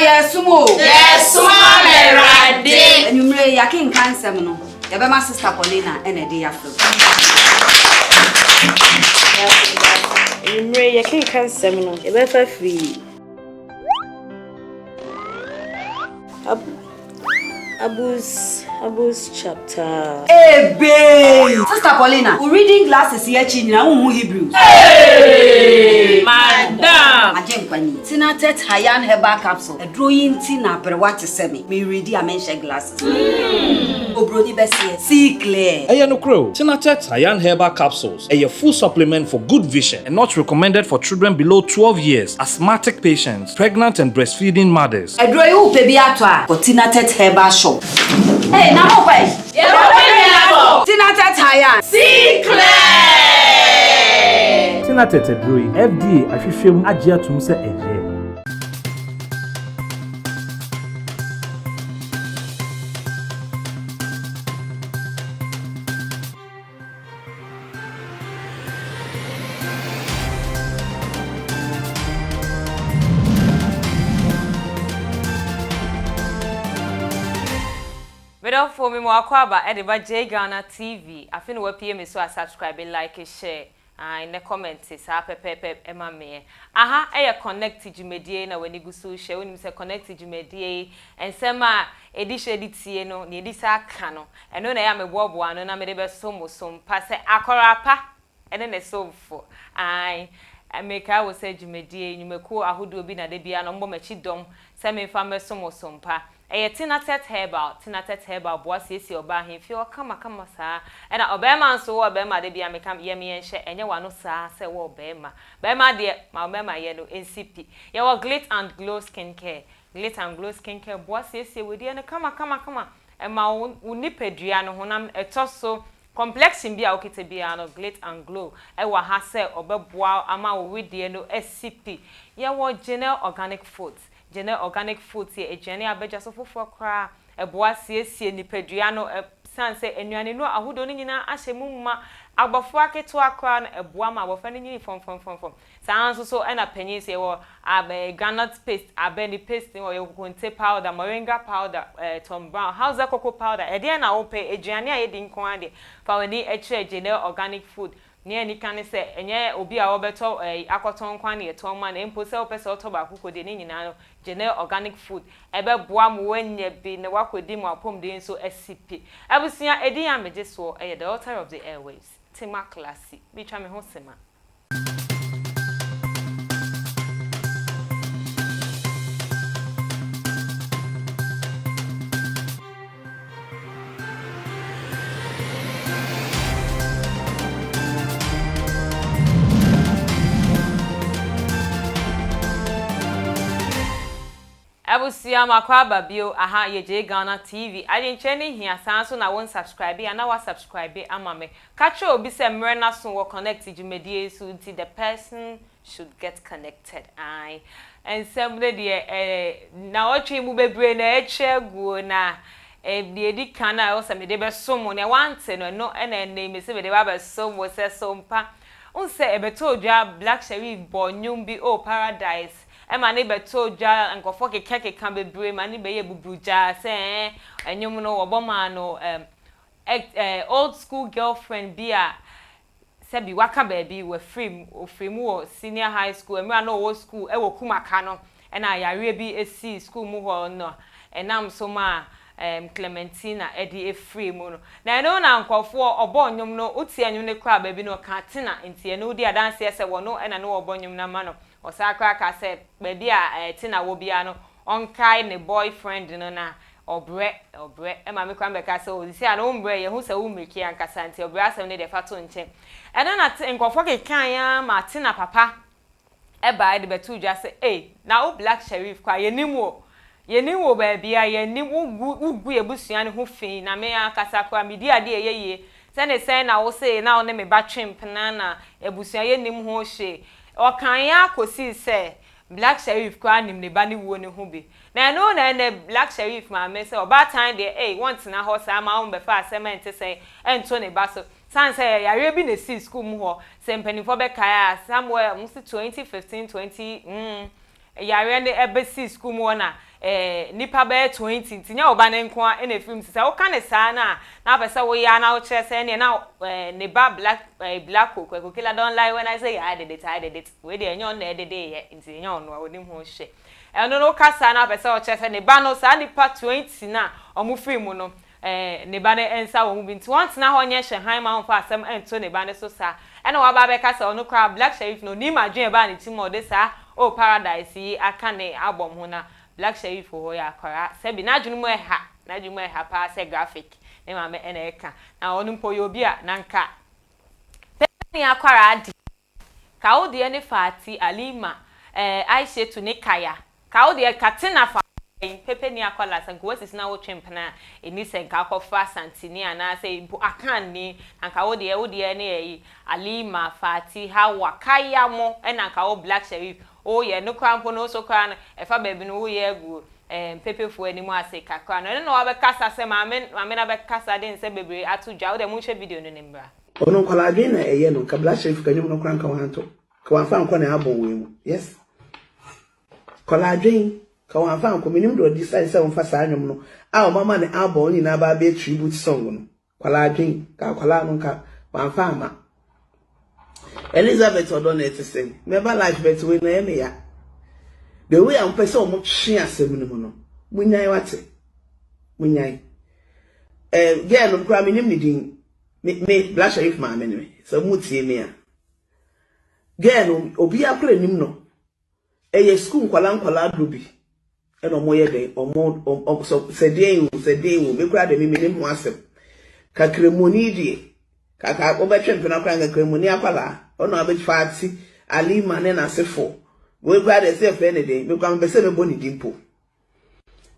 yɛresom o. Yɛresom ama Awurade. Anwummere yi, yɛakenkan nsɛm no, yɛbɛma Sista Paulina na ɛde yɛn afa mu. Anwummere yi, yɛkenkan nsɛm no, yɛbɛfa afiri Ab Abus Abus chapter. Ebei! Sister Paulina, wo reading glasses yi akyi nyinaa wonhu Hebrews. Madam! Agye nkwa ni. Tinatet Hayan Herbal Capsule, aduro yi nti na aberewa te sɛ me, me readi a menhyɛ glasses. Obroni bɛseɛ, see clear. Ɛyɛ nokorɛ o, Tinatet Hayan Herbal Capsules ɛyɛ full supplement for good vision and not recommended for children below 12 years, asthmatic patients, pregnant and breastfeeding mothers. Aduro yi wopɛ bi atɔ a, kɔ Tinatet Herbal Shop. Hey, na mo kɔ ɛ? Yɛkɔ pɛ bi atɔ. Tinatet Hayan. See clear! Tinatet aduro yi, FDA ahwehwɛ mu agye atom sɛ ɛyɛ. Medɔfo me mo akwaaba de ba Jay Ghana TV afe na wapue me so a subscribe like share ae nɛ comment saa pɛpɛɛpɛ ma meɛ aha yɛ connect dwumadie na w'ani gu so rehwɛ wonim sɛ connect dwumadie yi nsɛm a ɛdi hwɛ de tie no nea ɛdi saa ka no ɛno na ɛyɛ a meboaboa ano na mede bɛso mo so mpa sɛ akɔraa pa ne ne somfo. Aane, mekae wo sɛ dwumadie yi, nnwumakuo ahodoɔ bi na da biara no wɔbɔ m'akyi dɔm sɛ memfa mmɛso mo so mpa. Ɛyɛ Tinatet Herbal. Tinatet Herbal boa siesie ɔbaa ahemfie hɔ kamakama saa. Ɛna ɔbarima nso, wo ɔbarima da biara meka yɛ me yɛnhyɛ, ɛnyɛ w'ano saa sɛ wo ɔbarima. Barima deɛ, ma wo barima yɛ no nsi pi. Yɛwɔ Glit and Glow Skin Care. Glit and Glow Skin Care boa siesie wedeɛ no kamakamakama. Ɛma wo wo nipadua no, honam, ɛtɔ so Complexion bi a wokita biara no, Glit and Glow wɔ ha sɛ ɔbɛboa wo ama wo wedeɛ no asi pi. Yɛwɔ Genel Organic Foods. Genel Organic Foods yɛ aduane a abɛdwa so foforɔ koraa. Ɛboa siesie nipadua no ɛsiane sɛ nnuanennuro ahodoɔ no nyinaa ahyɛ mu ma. Abɔfra ketewa koraa no, ɛboa ma abɔfra no nyini fɔmfɔmfɔmfɔm. Saa ara nso so na panyin nso yɛwɔ abɛ groundnut paste, abɛ ne paste no wɔ, yɛwɔ kokonte powder, moringa powder, eh, Tom Brown, Hausa cocoa powder, ɛdeɛn na wopɛ, aduane a yɛdi nko ara deɛ, fa w'ani kyerɛ Janelle Organic Food. Nea ɛni ne sɛ, ɛnyɛ obi a ɔbɛtɔ eh, akɔtɔn nko ara na yɛtɔn ma no, mpo sɛ wopɛ sɛ wotɔ baako kɔdi ne nyinaa no, Janelle Organic Food ɛbɛboa ma woanya bi na woakɔdi ma w'apɔmuden nso asi pi. Abusua, edin a megye soɔ yɛ The Author of the Airwaves, Tema Classy. Metwa me ho sema. Abusua makɔ aba bio aha yɛ Jay Ghana TV adwenkyerɛ no hia saa nso na wo nsubscribe a na wa subscribe ama me Ka kyerɛ obi sɛ mmerɛ no aso wɔ connect dwumadie yi so nti the person should get connected ae nsɛm no deɛ eh naɔtwe yi mu bebree na atwa aguo na eh deɛ ɛdi kan a ɛwɔ sɛ mede bɛso mo nea wante no ɛno na ɛnnɛ yi mese mede ba abɛso mo sɛ so mpa wohu sɛ ɛbɛtɔɔ dwa Black Sherif bɔɔ nnwom bi oh paradise ɛma ne bɛtɔɔ dwa nkurɔfoɔ kekakeka bebree ma ne bɛyɛɛ buburugyaa sɛ eh nnwom no wɔbɔ maa no eh Ex eh old school girlfriend bi a sɛbi waka baabi wafiri mu, ɔfiri mu wɔ senior high school mmerɛ a na ɔwɔ school wɔ Kumaka no ɛna yareɛ bi sii school mu hɔ no ɛnam so maa ɛɛm Clementina de firii mu no. Na ɛno na nkorɔfoɔ ɔbɔɔ nnwom no, wotie nnwom no koraa baabi no ɔkaa Tina nti ɛno wodi adanseɛ sɛ wɔno na ne wɔbɔ nnwom no ama no. Ɔsan koraa kaa sɛ baabi a Tina wɔ biara no ɔnkae ne boyfriend no na Ɔbrɛ, ɔbrɛ. Ɛma me koraa mebɛka sɛ oh seesei a no wo mbrɛ, yɛhu sɛ wo mmiriki ankasa nti ɔbrɛ asɛm no deɛ fa to nkyɛn. Ɛno na te nkurɔfoɔ kekaeɛ ara ma Tina papa baeɛ de bɛtoo dwa sɛ ei na wo Black Sherif koraa yɛnim wo, yɛnim wo baabiara, yɛnim wo gu wo gu y'abusua no ho fi na me ankasa koraa medi adeɛ a ɛyɛ yie, sɛne sɛn na wo se na wo ne me ba twe mpena na abusua yɛnnim ho hwee. Ɔkaeɛ ara kɔsii sɛ Black Sherif koraa nim ne ba no wuo no ho bi. Na ɛno na ɛnnɛ Black Sherif maame sɛ ɔbaatan deɛ ei wɔntena hɔ saa ma wɔmmɛfa asɛm a ɛnte sɛn nto ne ba so. Sane sɛ ɛyɛ yareɛ bi na ɛsii sukuu mu hɔ, sɛ mpaninfoɔ bɛkae a somewhere wɔn se 2015 20 mm yareɛ no ɛbɛsii sukuu mu hɔ na Nnipa bɛyɛ 20 nti nyɛ wo ba no nko ara na ɛfiri mu. Nti sɛ woka no saa no a, na wopɛ sɛ woyɛ ara na wokyerɛ sɛ ɛnneɛ na ne ba Black Blacko, Kwaku Killer don't lie when I say I did it, I did it. Wei deɛ ɛnyɛ ɔno na ɛdedeeɛ nti ɛnyɛ ɔno a ɔnim ho hwɛ. Ɛno no woka saa na wopɛ sɛ wokyerɛ sɛ ne ba no, saa nnipa 20 no a wɔfiri mu no, ne ba no nsa wɔ mu bi. Nti wɔntena hɔ nyɛ hyɛhan ma wɔmfa asɛm nto ne ba no so saa. Ɛna waba abɛka sɛ ɔno koraa Black Sherif no ɔnim adwene a ɛbaa ne tirim a ɔde saa Oh Paradise yi aka ne album ho na Black Sherif wɔ hɔ yɛ akwaraa sɛbi n'adwene mu ɛha n'adwene mu ɛha paa sɛ graphic ne maame ɛna ɛka na ɔno mpo ɔyɛ obi a na nka pɛ ne akwaraa deɛ ka wo deɛ ne Fati Alima eh Aishetu ne Kaya Ka wo deɛ ka tena fa bɛn pɛpɛ ni akwadaa sɛ nka wasisi na wotwe mpena a ɛni sɛ nka akɔfa Asanteni anaasɛ mpo Akanni na nka wo deɛ wo deɛ ne ɛyi Alima, Fati, Hawa, Kaya mo ɛna nka wo Black Sherif woyɛ ɛno koraa mpo no wo so koraa no ɛfa baabi no woyɛ agu eh mpepefoɔ anim ase kakra no ɛno na wabɛkasa sɛ maame maame no abɛkasa de nsɛm bebree ato dwa wo deɛ monhwɛ video no ne mmra. Ɔno nkwadaa adwene na ɛyɛ no nka Black Sherif ka nwom no koraa nka wanto nka wamfa ankɔ ne album wei mu yes. Kɔla adwen, ka wɔamfa ankɔ, menim deɛ ɔdecide sɛ ɔmfa saa nnwom no a ɔmama ne album no nyinaa ba abɛyɛ tribute song no. Kɔla adwen, ka akwadaa no nka wamfa amma. Elizabeth ɔdɔ na ɛte sɛn? Mɛba life but wei na ɛyɛ me ya. The way a mopɛ sɛ wɔn twe asɛm no mu no, munyae wate. Munyae. Eh, girl no koraa menim ne din. Me, me, Black Sherif maame no me. Sɛ mutie me a. Girl no, obiara koraa nim no. Ɛyɛ sukuu nkwadaa nkwadaa aduro bi ɛna wɔn yɛ dɛn wɔn wɔn sɛ sɛ deɛn o sɛ deɛn o me koraa deɛ me menim ho asɛm kakramoni deɛ kaka wɔbɛtwe mpena koraa kakramoni akwadaa ɔna abɛfa ati alima ne n'asefo wei koraa deɛ sɛ yɛfrɛ ne den me koraa mepɛ sɛ mebɔ ne din po.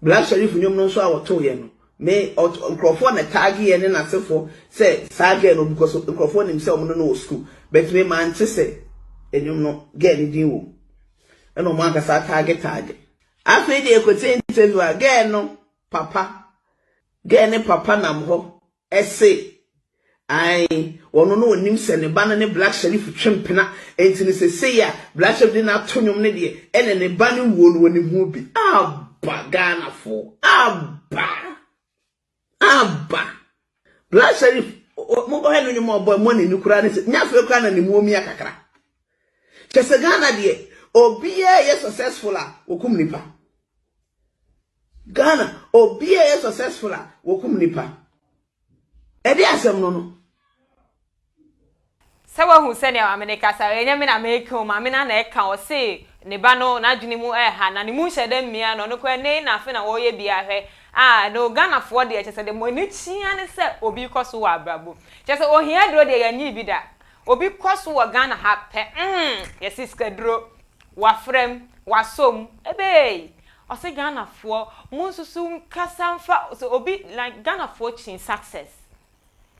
Black Sherif nnwom no nso a wɔtooeɛ no, me ɔt nkurɔfoɔ na taageeɛ ne n'asefoɔ sɛ saa girl no because nkurɔfoɔ nim sɛ wɔn ne no wɔ school but me mante sɛ nnwom no girl no din wɔ mu ɛna wɔn ankasa ataage taage. Afei deɛ yɛkɔtie interview a girl no papa girl ne papa nam hɔ Se, Ae, ɔno no ɔnim sɛ ne ba no ne Black Sherif twe mpena, enti no sesei a Black Sherif de no ato nnwom no deɛ, ɛne ne ba no wuo no ɔnim ho bi. Aba Ghanafoɔ, aba! Aba! Black Sherif, monkɔhwɛ ne nnwom a ɔbɔ, ɛmmɔ n'ani koraa ne sɛ, nyɛ afei koraa na ne mu omia kakra. Kyɛ sɛ Ghana deɛ, obiara yɛ successful a, wɔkum nipa. Ghana obi a ɛyɛ successful a wɔkum nipa. Ɛde asɛm no no. Sɛ wahu sɛnea maame no kasa, ɛnyɛ me na meka o, maame no ara na ɛka, ɔse ne ba no n'adwene mu ɛha na ne mu nhyɛ da mmia no, ɔno koraa ɛnnɛ yi na afe na wɔreyɛ bi ahwɛ a, no Ghanafoɔ deɛ kyerɛ sɛ deɛ mo ani kyia ne sɛ obi kɔ so wɔ abrabɔ mu, kyerɛ sɛ ohia duro deɛ yɛnyee bi da, obi kɔ so wɔ Ghana ha pɛ mm yɛse sikaduro, wafra mu, wasɔ mu, ebeei. Ɔse Ghanafoɔ monsusu nkasa mfa sɛ obi like Ghanafoɔ kyin success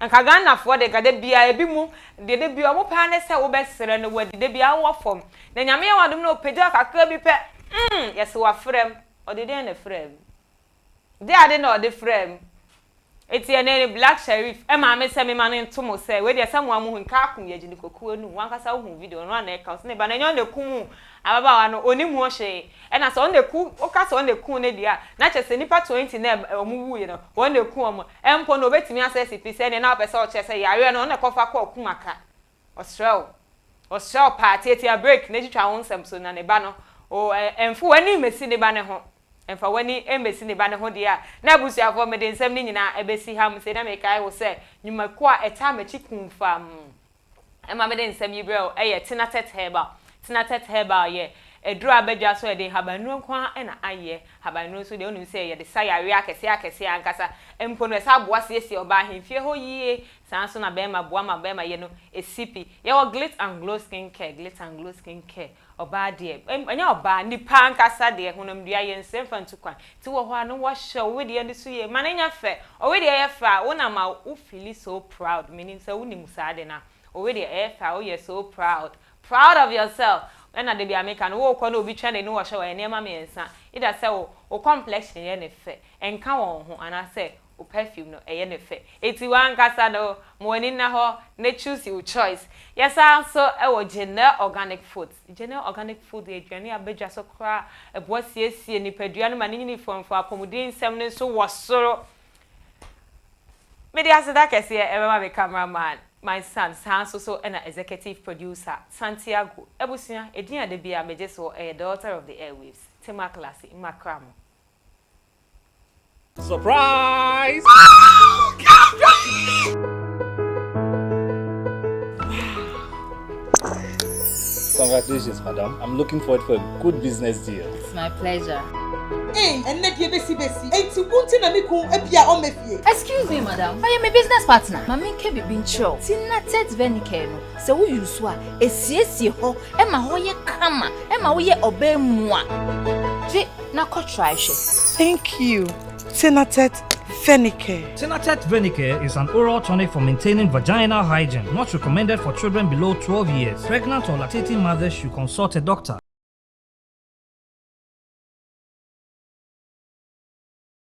nka Ghanafoɔ deɛ nka dabiaa ebi mo deɛ dabiaa ɔmo pɛ ara ne sɛ wobɛsrɛ no wadi dabiaa wowɔ fam na Nyame yɛ wadom na ɔpagya wo kakra bi pɛ mm yɛse wafrɛm ɔde dɛn na ɛfrɛm de ade na ɔde frɛm Enti ɛnɛ no Black Sherif maame sɛ mema no nto mo sɛ wei deɛ sɛ moa mohu nka akum yɛ gyina kokuo no mu wankasa wohu video no ɔno na ɛka ɔse ne ba no ɛnyɛ ɔno na ɛkum ababaawa no ɔnim ho hwee ɛna sɛ ɔno na ɛku woka sɛ ɔno na ɛku no deɛ a na kyerɛ sɛ nipa 20 na ɔmo wuiɛ no wɔn na ɛku ɔmo mpo no ɔbɛtumi asɛ si pi sɛ ɛneɛ na wopɛ sɛ ɔkyerɛ sɛ yareɛ no ɔno na ɛkɔfa kɔɔ kum aka ɔsrɛ wo ɔsrɛ wo paa tiatia break na twitwa wo nsɛm so na ne ba no o ɛmfo w'ani mmɛsi ne ba no ho Mfa w'ani mmɛsi ne ba no ho deɛ a, na abusuafoɔ, mede nsɛm no nyinaa ɛbɛsi ha mu sei, na mekae wo sɛ nnwumakuo a ɛtaa m'akyi kumfam ma mede nsɛm yi brɛ wo yɛ Tenatet Herbal. Tenatet Herbal yɛ aduro a aba dwa so a yɛde nhabannuro nko ara na ayɛ. Habannuro nso deɛ wonim sɛ yɛde sa yareɛ akɛseɛ akɛseɛ ankasa mpo no, ɛsan boa siesie ɔbaa ahemfie hɔ yie. Saa ara nso na barima boa ma barima yɛ no si pi. Yɛwɔ Glit and Glow Skin Care, Glit and Glow Skin Care Ɔbaa deɛ, ɛnyɛ ɔbaa, nipa ankasa deɛ, honamdua yɛnsrɛ mfa ntu kwan. Nti wɔ hɔ a na wahyɛ wo wedeɛ no so yie, ma no nyɛ fɛ. Ɔwedeɛ yɛ fɛ a, wo na ma wo feeli so proud. Menim sɛ wonim saa ade no a. Wo wedeɛ ɛyɛ fɛ a, woyɛ so proud. Proud of yourself. Ɛna da biara meka no, worekɔ na obi twa n'ani wɔ hwɛ wo a, ɛyɛ nneɛma mmiɛnsa. Either sɛ wo wo complexion yɛ ne fɛ, ɛnka wɔn ho, anaasɛ. Wo perfume no ɛyɛ ne fɛ. Eti w'ankasa no ma w'ani nna hɔ na choose your choice. Yɛsan nso wɔ Genel Organic Foods. Genel Organic Food yɛ aduane a badwa so koraa, ɛboa siesie nipadua no ma ne nyini frɔmfrɔm, apɔmuden nsɛm no nso wɔ soro. Mede aseda kɛseɛ ɛbɛma me camera man, my son, saa nso so ɛna executive producer, Santiago. Abusua, edin a da biara megye soɔ ɛyɛ Daughter of the Airwaves, Tema Classy, Mmakra mo. Surprise! Congratulations, madam. I'm looking forward for a good business deal. It's my pleasure. Ei, ɛnnɛ deɛ bɛsi bɛsi. Enti wo nti na me kun apia ɔmma fie? Excuse me madam, ɔyɛ me business partner. Ma menka biribi nkyerɛ wo, Tinatet Venicare no, sɛ wo use a, ɛsiesie hɔ ma hɔ yɛ kama, ɛma woyɛ ɔbaa mua. Gye na kɔ try hwɛ. Thank you, Tinatet Venicare. Tinatet Venicare is an oral tonic for maintaining vaginal hygiene, not recommended for children below 12 years. Pregnant or lactating mothers should consult a doctor.